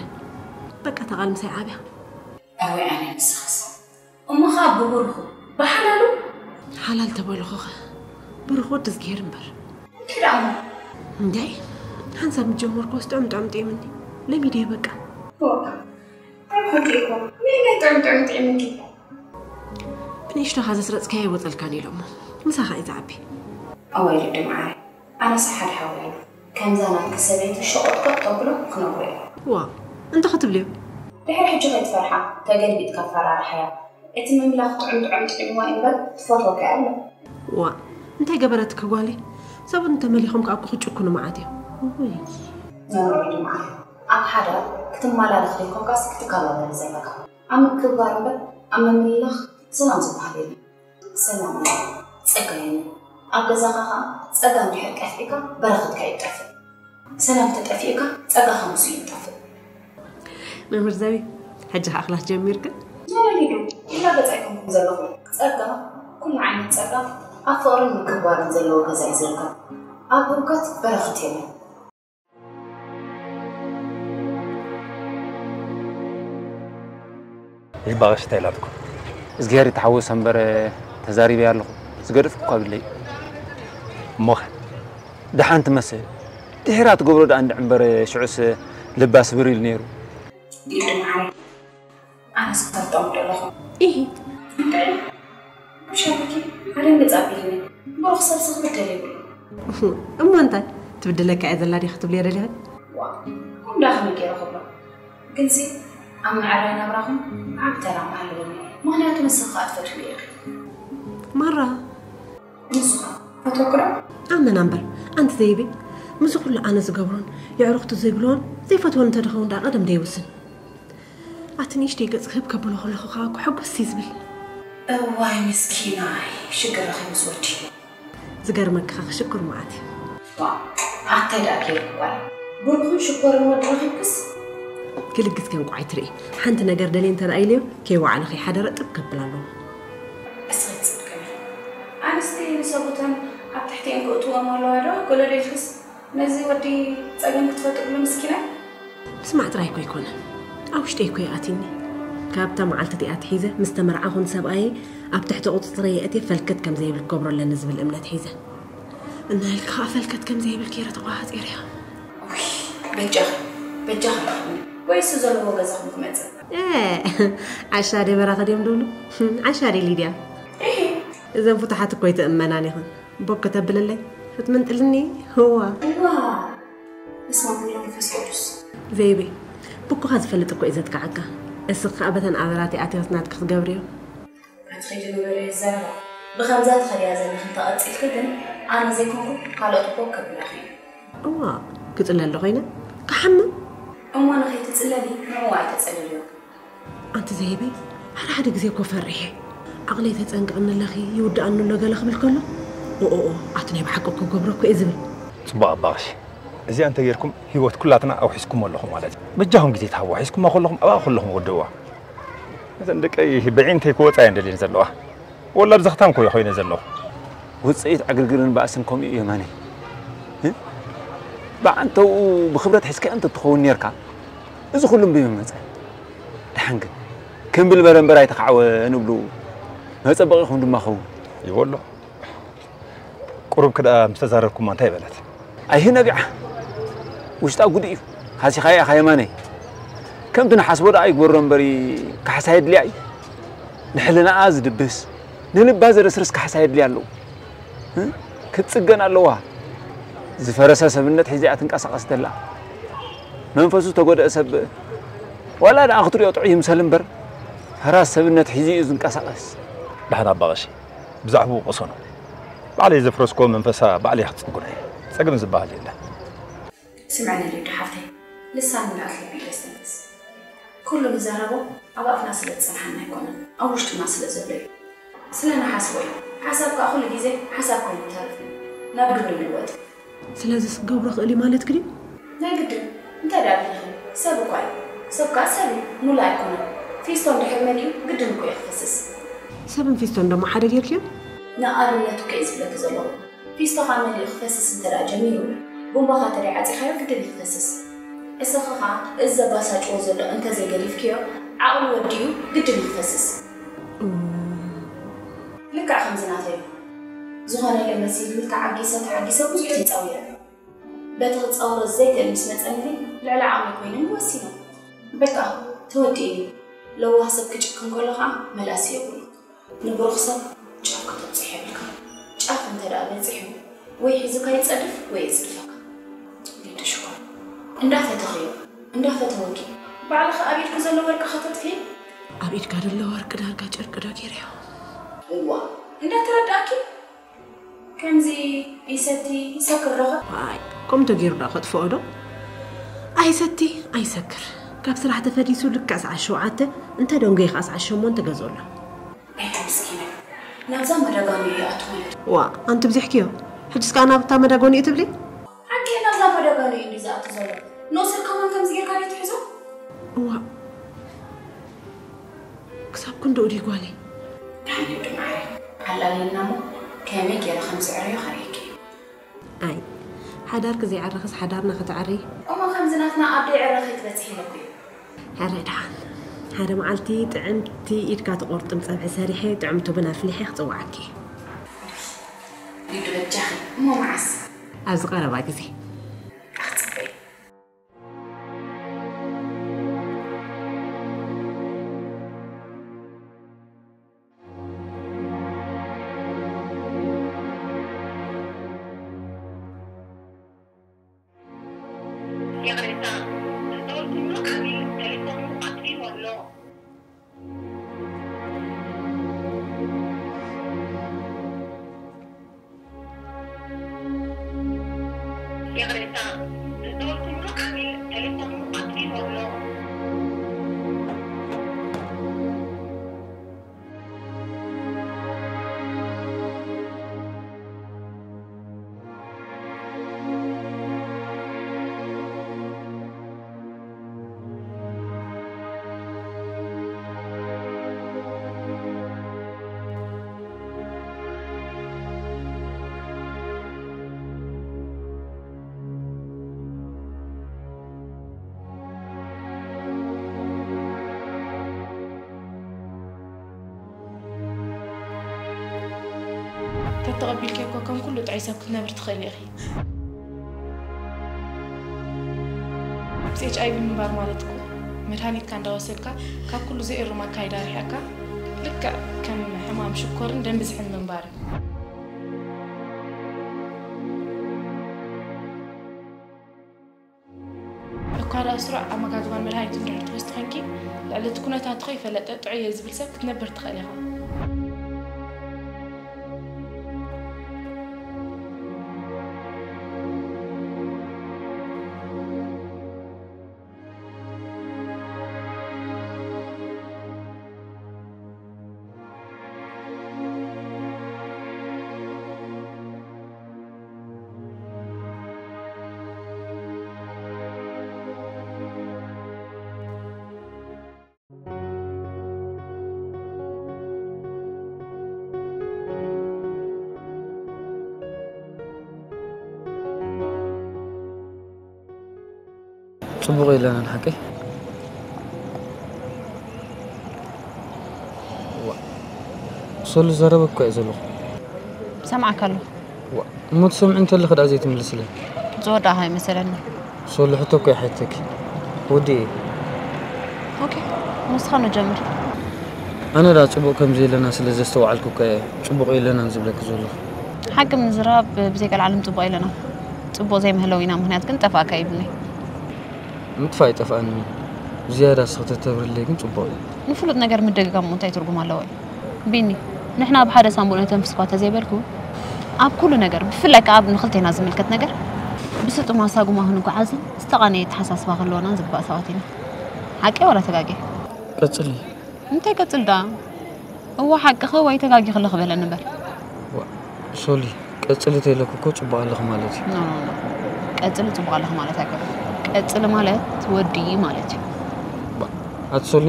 በቃ፣ እታ ቃል ምሳይ ዓብያ። ኣወይ ኣነ ንስኻስ። እሞ ኸኣ ብብርኹ፣ ብሓላሉ? ሓላል ተበልኹኸ፣ ብሩኽ ወዲ እዝግሄር እምበር። እንታይ ደኣ እሞ? እንዴ፣ ሓንሳብ ምስ ጀመርኩዎስ ጥዑም ጥዑም ጥዒሙኒ። ለሚደዮ በቃ። ፎእ፣ ኣብ ሓቂ እኮ፣ ነየናይ ጥዑም ጥዑም ጥዒሙኪ? ብንእሽቶኻ ዘስረጽካዮ ኣይወጸልካን ኢሎሞ። ምሳኻ እዩ ዝዓቢ። እዋይ ልዲ መዓረይ፣ ኣነስ ሓደ ሓወይ ኣሎ። ከምዛ ናትኪ ሰበይቲ ሸቖጥቆጥ ተብሎ ክነግሮ እየ። ዋእ፣ እንታይ ክትብልዮ? ድሕሪ ሕጂ ከይትፈርሓ፣ ተገልቢጥካ ኣፈራርሓያ። እቲ ምምላኽ ጥዑም ጥዑም ጥዒምዋ እዩ እምበር፣ ትፈትወካ እያ ኣሎ። ዋእ፣ እንታይ ገበረትኪ ጓለይ? ሰብኡት እንተመሊኾም ከኣ እኮ ክጭክኑ መዓት እዮም። ውይ። ነውሪ እዩ ድማ። ኣብ ሓዳር ክትመላለኽ ዘይኮንካስ ክትከባበር እዩ ዘለካ። ኣብ ምክብባር እምበር ኣብ ምምልላኽ ሰላም ዝበሃል የለን። ሰላም እዩ ጸጋ እዩ። ኣብ ገዛኻ ኸኣ ጸጋ እንድሕር ጠፊእካ በረኸትካ እዩ ዝጠፍእ። ሰላም ተጠፊእካ ጸጋኻ ምስ እዩ ዝጠፍእ። መምህር ዘቢ፣ ሕጂ ኸኣ ክላስ ጀሚርክን? ዞበል ኢዱ፣ ኢላ ገጽ ኣይኮንኩን ዘለኹ። ጸጋ፣ ኩሉ ዓይነት ጸጋ ኣብ ፍቕርን ምክብባርን ዘለዎ ገዛ እዩ ዝርከብ። ኣብ ህውከት በረኸት የለን። ይባቐሽ እንታይ ኢላትኩም? እዝግሄር ይተሓወሶ እምበር ተዛሪበያ ኣለኹ። ዝገደፍኩ እኳ ብለይ። እሞኸ? ደሓን ትመስል። ድሒራ ትገብሮ ደኣ እንድዒ እምበር ሽዑስ ልባ ስብር ኢሉ ነይሩ። ኢዱ መዓረይ። ኣነስ ክፈልጦም ደለኹ። ኢሂ። እንታይ? ብሻለኪ ኣደንግጽ ኣቢልኒ። ብሩኽ ሰብ ስኽብር ደልየብሉ። እሞ እንታይ? ትብድለካ እያ ዘላ ዲኺ ክትብልዮ ደሊኺ? ዋ፣ ከምዳ ከመይ ገይረ ክብሎ? ግንሲ ኣብ ምዕራይ ናብራኹም ዓቢ ተራ ምሃለወኒ። ምኽንያቱ ንስኺ ከኣ ትፈትውዮ ኢኺ። ማራ። ንሱ ከ ፈትወኪ ዶ? ኣመና እምበር፣ ኣንቲ ዘይበይ፣ ምስዚ ኩሉ ኣነ ዝገብሮን የዕሩኽቱ ዘይብልዎን ዘይፈትወኒ እንተድኸውን ደኣ ቀደም ደይውስን። ኣቲ ንእሽተይ ገጽ ክህብ ከብሎ ከለኹ ከኣ እኮ ሕጉስ እዩ ዝብል። እዋይ ምስኪናይ፣ ሽግርኺ ምስ ወዲኡ። ዝገርመካ ሽኮር መዓት እዩ። ዋ ኣታይ ደኣ ጌርኩ ጓል ቡንኹን ሽኮርን ወዲ ረኺብክስ ክልግስ ከንቋይ ትርኢ። ሓንቲ ነገር ደልየ እንተ ደኣ ኢለዮ ከይወዓለ ከይሓደረ ጥብ ከብል ኣለዎ። እስኺ ጽድቅኒ ኣንስቲ ንሰቡተን ኣብ ትሕቲኤን ክእትዎም ኣለዋ ዶ ገሎ ደልክስ ነዚ ወዲ ጸገም ክትፈጥርሉ ምስኪናይ ምስማዕ ጥራይ እኮ ኣይኮነን ኣብ ውሽጠይ እኮ ይኣትኒ። ካብታ መዓልቲ እቲኣ ኣትሒዘ ምስ ተመርዓኹ ንሰብኣየይ ኣብ ትሕቲ ቁፅፅረይ የእትየ ፈልከት ከም ዘይብል ክገብሮ ኣለኒ ዝብል እምነት ሒዘ። እናበልካ ከዓ ፈልከት ከም ዘይብል ገይረ ተቆፃፂረዮ። በጃኺ በጃኺ ርኸብኒ ወይ እሱ ዘለዎ ገዛኹም ክመፅእ። ዓሻ ደ በራኸ ድዮም ድብሉ? ዓሻ ደ ሊድያ? እዘን ፍቱሓት እኮ ይትእመናን ይኹን። ቦክ ከተብልለይ ክትምንጥልኒ? ህዋ። እዋ በስመ አብ ወወልድ ወመንፈስ ቅዱስ። ዘይቤ ብኩኻ ዝፈልጥ እኮ እዩ ዘጥቅዓካ። እስኺ ከዓ በተን ኣበራት ኣቲኽስ ናትኪ ክትገብርዮ። ኣቲ ኸይዲ ንበሎ የዛረባ። ብኸምዛ ትኸድያ ዘለኺ እንተቐፂልኪ ግን ኣነ ዘይኮንኩ ካልኦት ቦክ ከብላኺ እዩ። እዋ ክፅለ ኣሎ ኮይነ ክሓምም። እሞ ንኸይትፅለሊ ንዕኡ ኣይተፀልልዮ። ኣንቲ ዘይበይ ሓደ ሓደ ግዜ እኮ ፈሪሐ ዓቕለይ ተፀንቅቕኒ ኣለኺ ይውድኣኒ ኣሎ ገለ ክብል ከሎ ኦኦኦ ኣቲ ናይ ብሓቂ እኮ ገብሮ እኮ እየ ዝብል። ፅቡቕ ኣባ ቀሺ እዚኣ እንተጌርኩም ህይወት ኩላትና ኣውሒስኩሞ ኣለኹም ማለት እዩ። በጃኹም ግዜ ትሃብዋ ሒዝኩማ ከለኹም ኣብኣ ከለኹም ወድእዋ። እዘን ደቀይ ብዒንተይ ክወፃ እየን ደልየን ዘለዋ። ወላድ ዘኽታም እኮ እየ ኮይነ ዘለኹ። ውፅኢት ዕግርግርን ባእስን ከምኡ እዩ የማነይ። ብዓንተውኡ ብኽብረት ሒዝካዮ እንተትኸውን ኔርካ እዚ ኩሉ እምበይ ምመፀ። ደሓን ግን ክምብል በረ እምበር ኣይተኻዕወ ንብሉ መፀበቒኹም ድማ ኸውን። ይበሎ። ቁሩብ ክድኣ ምስ ተዛረብኩማ እንታይ በለት? ኣይሂ ነቢዓ ውሽጣ ጉድ እዩ። ሃሲኻያ ኢኻ የማነይ። ከምቲ ንሓስቦ ደኣ ይግበሮ እምበሪ ካሕሳ የድልያ እዩ። ንሕልናኣ ዝድብስ ንልባ ዘረስርስ ካሕሳ የድልያ ኣለዎ። ክትጽገን ኣለዋ። ዝፈረሰ ሰብነት ሒዛ እያ ትንቀሳቐስ ዘላ። መንፈሱ ዝተጎድአ ሰብ ዋላ ደኣ ክትሪኦ ጥዑይ ይምሰል እምበር ፈራስ ሰብነት ሒዙ እዩ ዝንቀሳቐስ። ደሓን ኣባ ቀሺ ብዛዕባኡ ቅሰኑ። ባዕለይ ዘፍረስክዎ መንፈሳ ባዕለይ ክጽግኖ እየ። ጸገም ዝበሃል የለን። ስምዕኒ ሊዱ ሓፍተይ፣ ልሳን ምልኣት ልቢ እዩ ዘስተንፍስ። ኩሉ ንዛረቦ ኣብ ኣፍና ስለ ዝጸንሓና ኣይኮነን፣ ኣብ ውሽጥና ስለ ዘሎ እዩ። ስለ ንሓስቦ እዩ። ሓሳብ ከኣ ኩሉ ግዜ ሓሳብ ኮይኑ ይተርፍ። ናብ ግብሪ ይልወጥ። ስለዚስ ክገብሮ ይኽእል እዩ ማለትኪ ድዩ? ናይ ግድን። እንታይ ደኣ ቢልኺ? ሰብ እኳ እዩ። ሰብ ከኣ ሰብ እዩ። ሙሉእ ኣይኮነን። ፊስቶ እንድሕር መሊኡ ግድን እኮ እዩ ክፈስስ። ሰብን ፊስቶን ደሞ ሓደ ጌርክዮ? ንኣብነት እኮ እየ ዝብለኪ ዘለኹ። ፊስቶኻ መሊኡ ክፈስስ እንተ ደኣ ጀሚሩ፣ ቡምባኻ እንተ ደኣ ዓጺኻዮ ግድን እዩ ክፈስስ። እስኺ ኸኣ እዚ ዘባሳጭዎ ዘሎ እንተ ዘይገዲፍክዮ፣ ዓቕሉ ወዲኡ ግድን እዩ ክፈስስ። ልክዕ ከምዚ ናተይ እዩ። ዝኾነለ መሲሉኒ ተዓጊሰ ተዓጊሰ ብዙሕ ተጻዊረ። በቲ ክጻወሮ ዘይክእል ምስ መጸኒ ግን ልዕሊ ዓቕመይ ኮይኑኒ ወሲነ። በቃ ተወዲኡ እዩ። ለዋህ ሰብ ክጭክን ከሎ ኸኣ መላሲ የብሉን። ንብሩኽ ሰብ ጫፍ ከተብጽሕ የብልካን። ጫፍ እንተ ደኣ በጺሑ ወይ ሒዙካ ይጸድፍ ወይ የጽድፈካ። ሊዱ ሽኮር እንዳፈተኽዮ እንዳፈተወኪ ባዕልኺ ኣብ ኢድኪ ዘሎ ወርቂ ከተጥፍኢ ኣብ ኢድካ ዘሎ ወርቂ ዳርጋ ጨርቂ ዶ ገይረዮ። እዋ እንዳተረዳእኪ ከምዚ ይሰቲ ይሰክር ዶ ኸ? ዋይ ከምኡ ተገይሩ ደኣ ከጥፍኦ ዶ? ኣይሰቲ ኣይሰክር ካብ ስራሕ ተፈዲሱ ልክዕ ሰዓት ሸውዓተ እንተ ደንጎየ ኸዓ ሰዓት ሸሞንተ ገዝኦ ኣሎ። ኣይ ምስኪና ናብዛ መደጋኑ እዩ ይኣቱ ማለት እዩ። ዋእ ኣንቲ ኣብዚሕክዮ ሕጅስ ከኣ ናብታ መደጎኒኡ ትብሊ? ሓቂ ናብዛ መደጋኑ እዩ እንድዩ ዝኣቱ ዘሎ ንኡስ ኢልካ እውን ከምዚ ጌርካ ድዩ ትሕዞ? ዋእ ክሳብ ክንድኡ ድዩ ጓለይ? ደሓን ዶ መዓረይ ኣላልየልና እሞ ከመይ ገይረ ከም ዘዕርዮ ከርእየኪ እየ። ኣይ ሓዳርኪ ዘይዕርኽስ ሓዳርና ከተዕርዪ? እሞ ከምዚ ናትና ኣብ ደይዕረ ከይትበጽሒ ኢለኩ እየ። ሕራይ ደሓን ሓደ መዓልቲ ጥዕምቲ ኢድካ ትቑርጥም ጸብሒ ሰሪሐ ጥዕምቲ ቡን ኣፍሊሐ ክጽውዓኪ እየ። ሊዱ በጃኺ እሞ መዓስ? ኣብዚ ቀረባ ግዜ። ኣኽጽበይ። ይቕሬታ፣ ዝደወልኩሉ ዓሚል ተሌፎኑ ኣጥፊኡ ኣሎ። ይቕሬታ፣ ዝደወልኩሉ ዓሚል ተሌፎኑ ኣጥፊኡ ኣሎ። ተቐቢልኪ እኮ ከም ኩሉ ጥዑይ ሰብ ክትነብሪ ትኽእሊ ኢኺ። ምስ ኤች ኣይ ቪ ምንባር ማለት እኮ መድሃኒትካ እንዳወሰድካ ካብ ኩሉ ዘየሩም ኣካይዳ ርሒቕካ ልክዕ ከም ሕማም ሽኮርን ደም ብዝሕን ምንባር እዩ። እኳ ደኣ ስሩዕ ኣመጋግባን መድሃኒትን ድሕር ትወስድ ኮንኪ፣ ልዕሊ እቲ ኩነታቱ ከይፈለጠ ጥዑይ እየ ዝብል ሰብ ክትነብር ትኽእል ኢኻ። ጽቡቕ የለናን ሓቀይ። ዋ፣ ሶሊ ዘረበ እኮ እየ ዘለኹ። ሰምዓካ ኣለኹ። ዋ፣ እሞ ትሰምዒ እንተለኺ ደኣ ዘይትምልስለይ? ዝወዳእኻ ኣይመሰለኒ። ሶሊ ሕቶ እኮ ይሓተኪ። ወዲ እየ። ኦኬ፣ ንስኻ ንጀምር። ኣነ ደኣ ጽቡቕ ከም ዘየለና ስለ ዘስተውዓልኩ እኮ እየ ጽቡቕ የለናን ዝብለኪ ዘለኹ። ሓቂ ምዝራብ ብዘይ ቀልዓለም ጽቡቕ የለና። ጽቡቕ ዘይምህለው ኢና ምኽንያት ግን ጠፋእካ ይብልኒ። ምጥፋእ ይጠፍኣኒ። ዝያዳ ስኽተተብርለይ ግን ጽቡቕ እዩ። ንፍሉጥ ነገር ምድግጋም እሞ እንታይ ትርጉም ኣለዎ እዩ? ቢኒ፣ ንሕና ኣብ ሓደ ሳንቡእ ነተንፍስ እኳ ተዘይበልኩ፣ ኣብ ኩሉ ነገር፣ ብፍላይ ከኣ ኣብ ንኽልቴና ዝምልከት ነገር፣ ብስጡም ኣሳጉማ ክንጓዓዝን ዝተቓነየ ኣተሓሳስባ ክህልወናን ዝግባእ ሰባት ኢና። ሓቂ ዋላ ተጋግየ? ቀጽሊ። እንታይ ቀጽል ደኣ? እወ ሓቅኺ ወይ ተጋጊኺ ኣለኺ በለኒ እምበር። ሶሊ፣ ቀጽሊ ተይለኪ እኮ ጽቡቕ ኣለኺ ማለት እዩ። ኖ ኖ ኖ። ቀጽሊ ጽቡቕ ኣለኺ ማለት ኣይኮነን። ቀጽሊ ማለት ወዲ ማለት እዩ። ኣቲ ሶሊ፣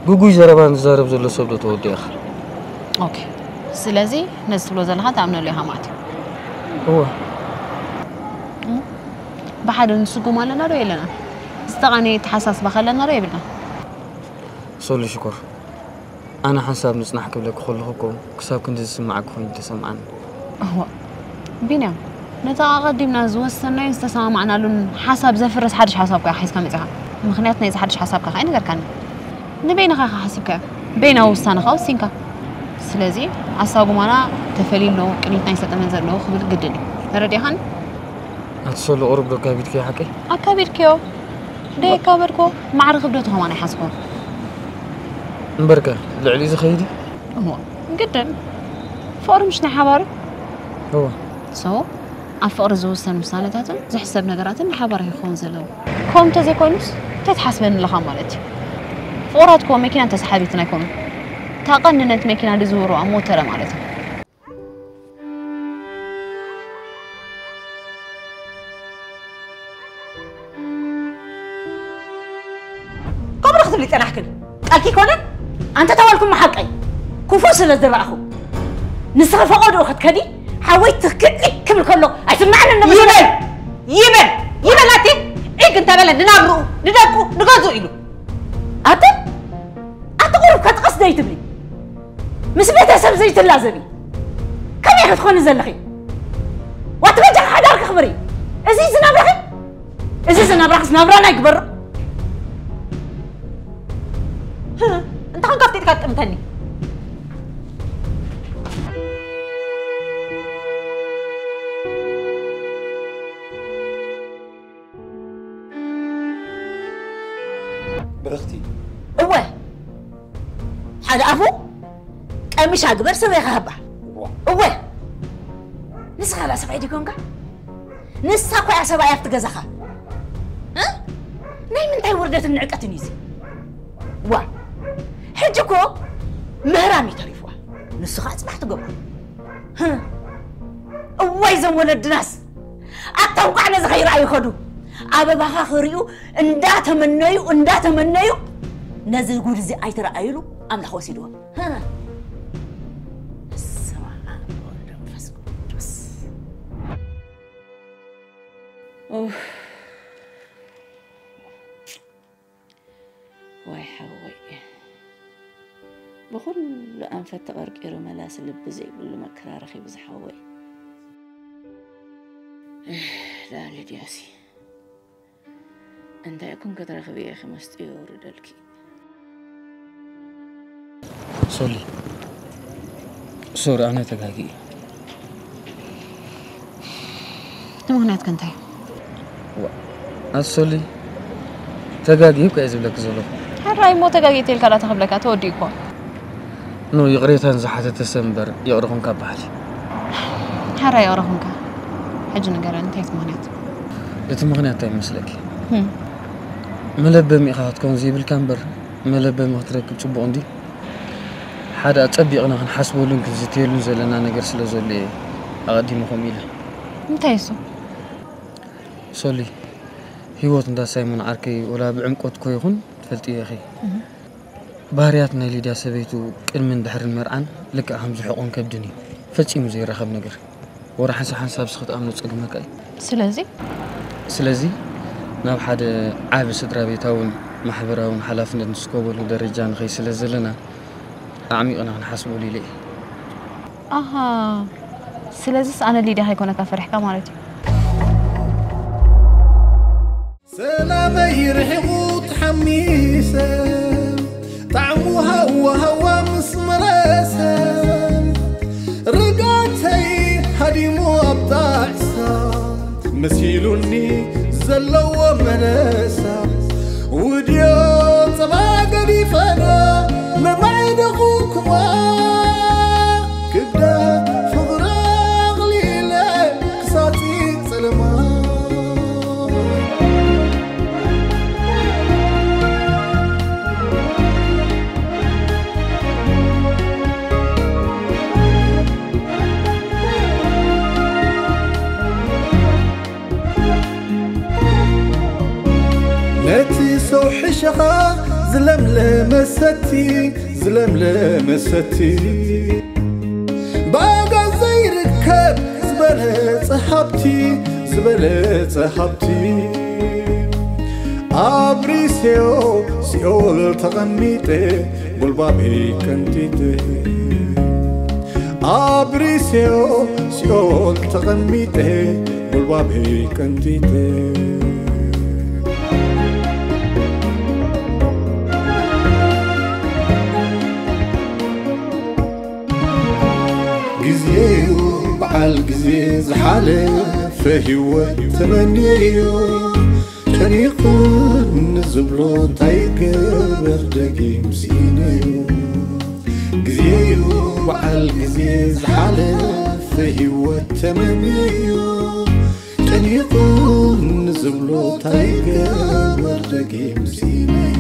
ግጉይ ዘረባ ንዛረብ ዘሎ ሰብ ዶ ተወዲእኻ? ኦኬ። ስለዚ ነዚ ትብሎ ዘለኻ ትኣምነሉ ኢኻ ማለት እዩ። እወ። ብሓደ ንስጉም ኣለና ዶ የለና? ዝተቓነየ ኣተሓሳስባ ከለና ዶ የብልና? ሶሊ ሽኮር፣ ኣነ ሓንሳብ ምጽናሕ ክብለኪ ከለኹ እኮ ክሳብ ክንዲ ዝስምዓኪ ኮይኑ ተሰምዓኒ። እዋእ ቢንያም፣ ነቲ ኣቐዲምና ዝወሰንናዮን ዝተሰማማዕናሉን ሓሳብ ዘፍርስ ሓድሽ ሓሳብ እኮ ኢኻ ሒዝካ መጺኻ። ምኽንያት ናይዚ ሓድሽ ሓሳብካ ከኣ ኣይነገርካንን። ንበይንኻ ኢኻ ሓሲብካዮ፣ በይናዊ ውሳነ ከኣ ወሲንካ። ስለዚ ኣሳጉማና ተፈልዩ ኣሎ፣ ቅኒት ናይ ሰጠመን ዘለዎ ክብል ግድን እዩ። ተረዲእኻኒ? ኣቲ ሶሎ ቁሩብ ዶ ኣካቢድክዮ ሓቀይ? ኣካቢድክዮ። ደየካበድክዎ ማዕረ ክብደቱ ከማን ኣይሓዝክዎን። እምበርከ ልዕሊኡ ዝኸይድ እዩ። እሞ ግድን ፍቕሪ ምሽ ናይ ሓባር እዩ። እወ። So ኣብ ፍቕሪ ዝውሰን ውሳነታትን ዝሕሰብ ነገራትን ናይ ሓባር እዩ ክኸውን ዘለዎ። ከምኡ እንተዘይኮይኑስ እንታይ ትሓስበኒ ኣለኻ ማለት እዩ። ፍቑራት እኮ መኪናን ተሰሓቢትን ኣይኮኑን። እታ ቀንዲ ነቲ መኪና ዝዝውርዋ ሞተረ ማለት እዩ። ከምኡ ክትብሊ ጸናሕክን ቃልኪ ይኮነን ኣንተ ተባልኩም ሓቀይ ክፉእ ስለ ዝረኣኹ ንስኺ ፈቐድኡ ክትከዲ ሓወይ ትክዕ ክብል ከሎ ኣይስምዓንን ይበል ይበል ይበል ኣቲ ዒግ እንተበለ ንናብርኡ ንደቁ ንገዝኡ ኢሉ ኣቲ ኣቲ ቁሩብ ከጥቀስ ዘይትብሊ ምስ ቤተሰብ ዘይትላዘቢ ከመይ ክትኾኒ ዘለኺ ዋቲ በጃ ሓዳርኪ ክብሪ እዚ ዝናብረኺ እዚ ዝናብራኽስ ናብራና ይግበሮ እንተ ኾንካ ኣፍጢጥካ ትጥምተኒ ብርኽቲ እወ ሓደ ኣፉ ቀሚሻ ግበር ስረኻ ሃባ እወ ንስኻ ላ ሰብኣይ ዲኮንካ ንሳ እኮ እያ ሰብኣይ ኣብቲ ገዛኻ እ? ናይ ምንታይ ውርደትን ንዕቀትን እዩ እዚ ዋ ሕጂ እኮ ምህራም እዩ ተሪፍዋ ንሱ ከዓ ፅባሕ ትገብሮ ህ። እዋይ እዞም ወለድናስ ኣታ እንኳዕ ነዚ ከይረኣዩ ከዱ ኣበባኻ ክርእዩ እንዳተመነዩ እንዳተመነዩ ነዚ ጉድ እዚ ኣይተረኣዩሉ ኣምላኽ ወሲድዎ ህ። በስመ ኣብ ወወልድ ወመንፈስ ቅዱስ። ኡፍ። ዋይ ሓወይ። ብኹሉ ኣንፈት ተቐርቂሩ መላሲ ልቢ ዘይብሉ መከራ ረኺቡ ዝሓወይ። እህ፣ ደኣ ሊድያሲ፣ እንታይ እኩም ክትረኽቢ ኢኺ መስጢ የውርደልኪ። ሶሊ፣ ሶሪ፣ ኣነ ተጋጊ። እቲ ምኽንያት ከ እንታይ እዩ? ዋ፣ ኣሶሊ፣ ተጋጊ እኮ እየ ዝብለኪ ዘለኹ። ሕራይ እሞ ተጋጊ ተልካ ዳታ ክብለካ ተወዲኡ እኮ። ኖ፣ ይቕሬታን ዝሓተተ ሰብ እምበር ይቕረ ኹንካ በሃል። ሕራይ ይቕረ ኹንካ። ሕጂ ንገረኒ፣ እንታይ እቲ ምኽንያት? እቲ ምኽንያት እንታይ ይመስለኪ? ህም። መለበሚ ኢኻ ክትከውን ዘይብልካ እምበር፣ መለበሚ ክትረክብ ጽቡቕ እንዲ። ሓደ ኣጸቢቕና ክንሓስበሉን ክንዝተየሉን ዘለና ነገር ስለ ዘሎ እየ ኣቐዲመ ከምኡ ኢለ። እንታይ እሱ? ሶሊ፣ ህይወት እንዳ ሳይሞን ዓርከይ ወላ ብዕምቆት እኮ ይኹን ትፈልጥዮ ኢኺ። እህ። ባህርያት ናይ ሊድያ ሰበይቱ ቅድምን ድሕርን መርዓን ልክዕ ከምዚ ሕቖን ከብድን እዩ። ፈጺሙ ዘይራኸብ ነገር። ወረ ሓንሳብ ሓንሳብ ንስኺ ትኣምኖ ጸግመካ እዩ። ስለዚ? ስለዚ ናብ ሓደ ዓቢ ስድራ ቤታውን ማሕበራውን ሓላፍነት ንስከበሉ ደረጃ ንኸይድ ስለ ዘለና ኣዕሚቕና ክንሓስበሉ ኢለ እየ። ኣሃ፣ ስለዚስ ኣነ ሊድያ ከይኮነካ ፈሪሕካ ማለት እዩ። ሰላመይ ርሒቑ ተሓሚሰ፣ ጣዕሙ ሃዋ ሃዋ ምስ መለሰ፣ ርግኣተይ ሃዲሙ ኣብ ጣዕሳ፣ መሲሉኒ ዘለዎ መለሳ፣ ውድዮ ጸባ ገዲፈና፣ መማዕደኹኩማ ክብደት ፍቕሪ ኣቕሊለ ክሳጺ ጸለማ። ነቲ ሰው ሕሸኻ ዝለምለመ ሰቲ፣ ዝለምለመ ሰቲ፣ ብኣጋ ዘይርከብ ዝበለጸ ሃብቲ፣ ዝበለጸ ሃብቲ። ኣብሪሴዮ ሲኦል ተቐሚጠ፣ ጉልባበይ ቀንጢጠ። ኣብሪሴዮ ሲኦል ተቐሚጠ፣ ጉልባበይ ቀንጢጠ። ግዜዩ በዓል ግዜ ዝሓለፈ ህይወት ተመንየዮ። ጨኒቑ ንዝብሎ እንታይ ገበር ደጊም ስኢነዮ። ግዜዩ በዓል ግዜ ዝሓለፈ ህይወት ተመንየዮ። ጨኒቑ ንዝብሎ እንታይ ገበር ደጊም ስኢነዮ።